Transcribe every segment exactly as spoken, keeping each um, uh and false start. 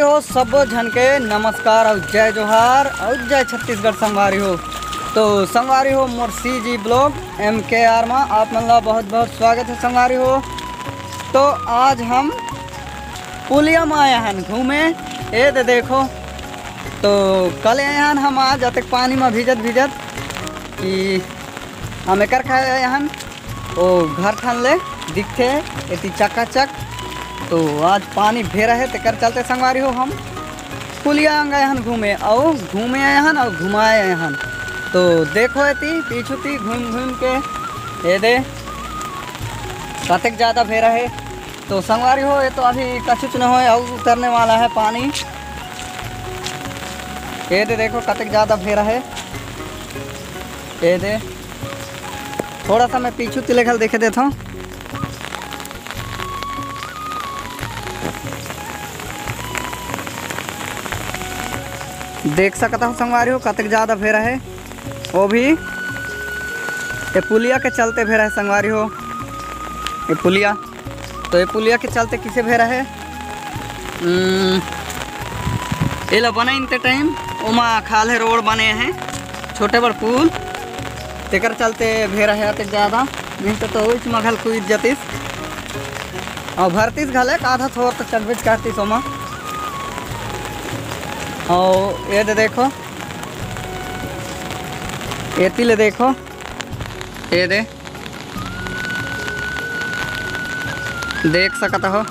तो सबो झन के नमस्कार अउ जय जोहार अउ जय छत्तीसगढ़ संगवारी हो। तो संगवारी हो, मोर C G vlog M K R मा आप मन ला बहुत बहुत स्वागत है संगवारी हो। तो आज हम पुलिया मा आए हन घूमे। ए दे देखो, तो कल आए हन हम आज अतेक पानी मा भीजत भीजत कि हम एकर खाए आए हन। ओ घर ठन ले दिखथे एती चकाचक। तो आज पानी भेरा हे, तेकर चलते संगवारी हो हम पुलिया अंग आए हन घूमे, अउ घूमे आए हन अउ घुमाए आए हन। तो देखो एती पीछू ती घूम घूम के ए दे कतेक ज्यादा भेरा हे। तो संगवारी हो, ये तो अभी कछुच न होए, अउ उतरने वाला है पानी। ये दे देखो कतेक ज्यादा भेरा है। ये दे, थोड़ा सा मैं पीछू तिले घल देखे देता हूँ। देख सकता हूँ संगवारी हो, कतेक ज्यादा भेरा है। वो भी ये पुलिया के चलते भेरा है संगवारी हो, ये पुलिया। तो ये पुलिया के चलते किसे भेरा है? हम्म, एला बनाइन ते टाइम ओमा खाल्हे रोड बने हे, छोटे बड़ पुल, तेकर चलते भेरा हे अतेक ज्यादा, नहीं तो, तो ओइच मघल कुइद जतिस। अउ भरतीस घले आधा थोर तो चलबेच करतीस ओमा। अउ ये दे देखो, एती ले देखो, ये दे देख सकत हो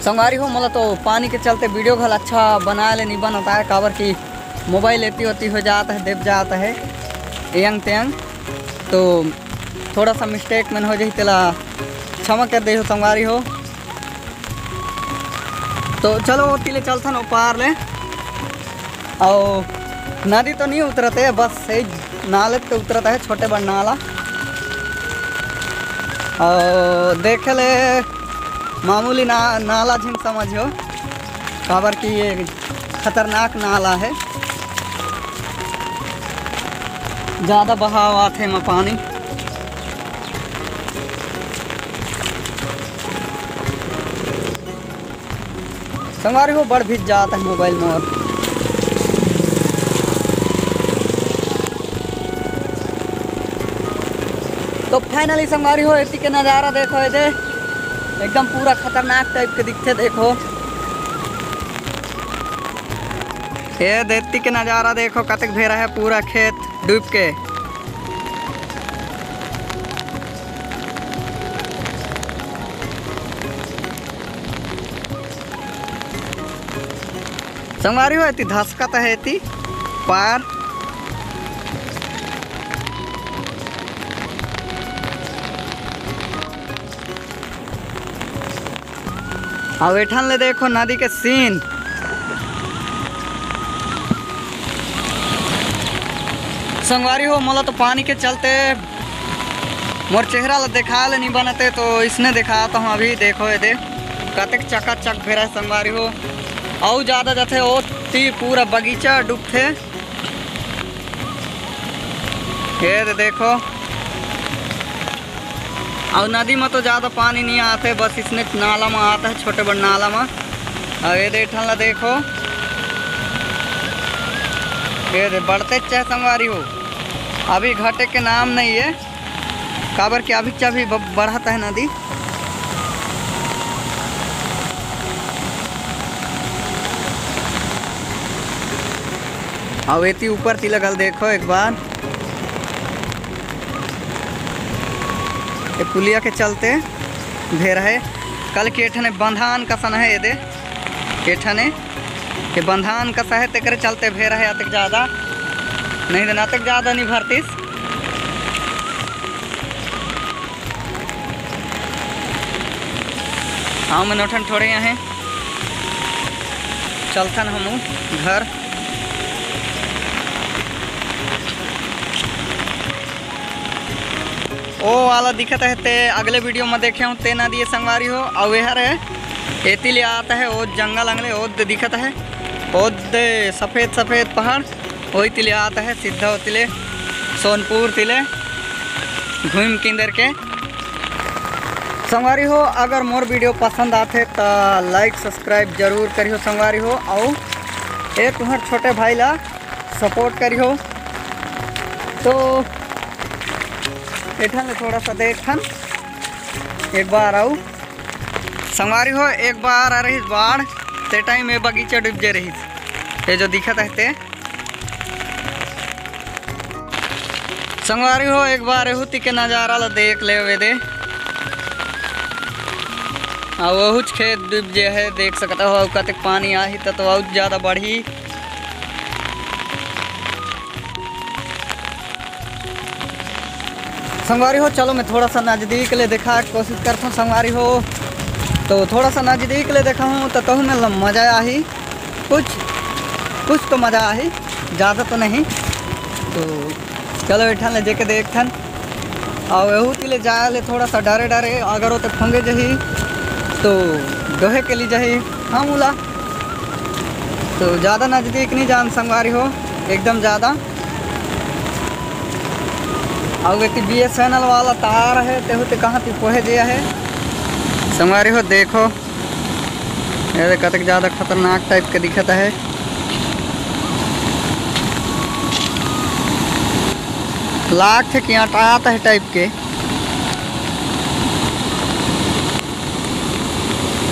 संगवारी हो। मोला तो पानी के चलते वीडियो घल अच्छा बनाए ले नहीं बनता है, काबर कि मोबाइल एती ओती हो जात है, देप जात है एंग तेंग, तो थोड़ा सा मिस्टेक मन हो जाही, तेला क्षमा कर दे हो संगवारी हो। तो चलो ओती ले चलथन ओ पार ले। अउ नदी तो नहीं उतरत हे, बस सही नाले के उतरत हे, छोटे बड़ नाला। अउ देखे ले मामूली ना, नाला झिन समझियो, काबर कि ये खतरनाक नाला है, ज्यादा बहाव आथे एमा पानी। संगवारी हो, बड़ भीज जात है मोबाइल मोर। तो finally संगवारी हो, एती के नजारा देखो, ये दे एकदम पूरा खतरनाक टाइप के दिखथे। देखो, ये दे एती के नजारा देखो, कतेक भेरा है पूरा खेत डूब के। संगवारी हो, एती धसकत हे, एती पार। अउ एठन ले देखो नदी के सीन। संगवारी हो, मोला तो पानी के चलते मोर चेहरा ला देखा ले नहीं बनते, तो इसने दिखाता हूँ अभी। देखो ये दे, कतेक चकाचक भेरा है संगवारी हो। अउ ज्यादा जथे ओती पूरा बगीचा डूबथे। ये दे देखो, अउ नदी में तो ज्यादा पानी नहीं आते, बस इसने नाला में आता है, छोटे बड़ नाला में। अउ ये दे ठन ला देखो, ये दे बढ़ते चाहे संगवारी हो, अभी घटे के नाम नहीं है, काबर कि अभी चाभी ब-, बढ़त है नदी। अउ एती ऊपर ती लगल देखो एक बार, ये पुलिया के चलते भेर है। कल के ठने बंधान कसन है, ये दे, ये ठने के बंधान कसा है, तेकरे चलते भेर है अतक ज्यादा, नहीं तो अतक ज्यादा नहीं भरतीस। हाँ, मैं नोठन थोड़े यहाँ चलथन हमू घर। ओ वाला दिखत है ते अगले वीडियो में देखे हूँ, ते नदी है संगवारी हो। अउ एहर है, एती ले आत है, ओ जंगल अंगले, ओ दे दिखत है, ओ दे सफेद सफेद पहाड़, ओई तिले आत है सीधा, ओतिले सोनपुर तिले घूम किंदर के। संगवारी हो, अगर मोर video पसंद आथे त like subscribe जरूर करिहो संगवारी हो, अउ ए तुंहर छोटे भाई ला support करिहो। तो एठन ले थोड़ा सा देखथन एक बार अउ। संगवारी हो, एक बार आ रहिस बाढ़, ते time ए बगीचा डूब जे रहिस, ये जो दिखत हे ते। संगवारी हो, एक बार एहू ती के नजारा ला देख लेवे दे। अउ ओहुच खेत डूब जे हे, देख सकत हो। अउ कतेक पानी आही त तो अउ ज्यादा बढ़ही। संगवारी हो, चलो मैं थोड़ा सा नजदीक ले देखा के कोशिश करता हूँ संगवारी हो। तो थोड़ा सा नजदीक ले देखा हूँ तो तहू में ल-, मजा आही, कुछ कुछ तो मजा आही, ज़्यादा तो नहीं। तो चलो एठन ले जेके देखथन। अउ एहू ती ले जाए ले थोड़ा सा डरे डरे, अगर ओते फंगे जही तो डोहे के लिए जही। हाँ मुला, तो ज़्यादा नजदीक नहीं जान संगवारी हो, एकदम ज़्यादा। अउ एती BSNL वाला तार हे, तेहू ते कहाँ ती पोहे जे हे। संगवारी हो देखो, ये दे कतेक ज़्यादा खतरनाक type के दिखत हे। लागथे कि अटात हे type के।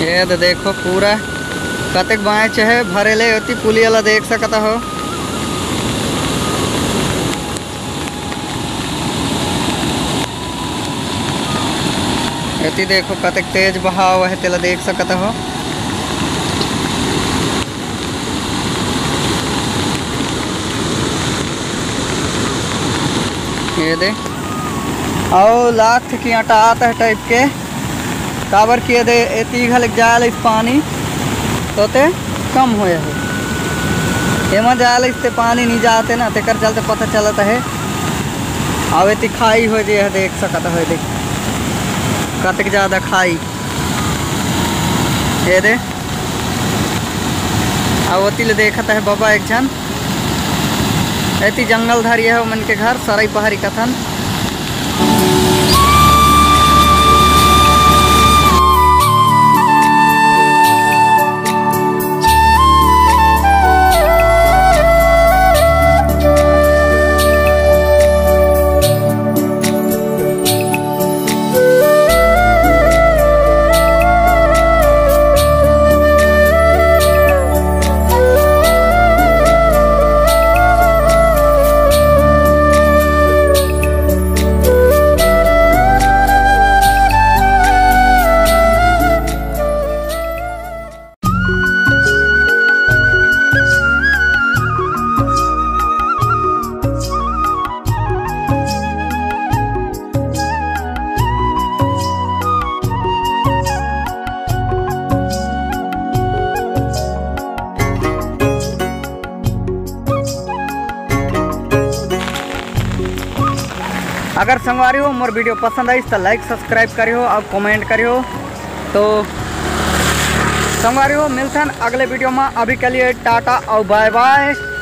ये दे देखो पूरा कतेक बाँचे हे भरे ले, ओती पुलिया ला देख सकत हो। एती देखो कतेक तेज बहाव हे, तेला देख सकत हो। ये दे, अउ लागथे कि अटात हे type के, काबर कि ये दे, एती घलक जाए लइस पानी, तो ते कम होए हे। एमा जाए लइस ते पानी नहीं जाते ना, तेकर चलते पता चलत हे। अउ एती खाई हो जे हे, देख सकत हो, देख कतेक ज़्यादा खाई। ये दे, अउ ओती ले देखत हे बबा एक झन, एती जंगल धरी हे ओमन के घर, सरई पहारी कथन। अगर संगवारी हो मोर video पसंद आइस त like subscribe करिहो अउ comment करिहो। तो संगवारी हो मिलथन अगले video में, अभी के लिए टाटा अउ bye bye।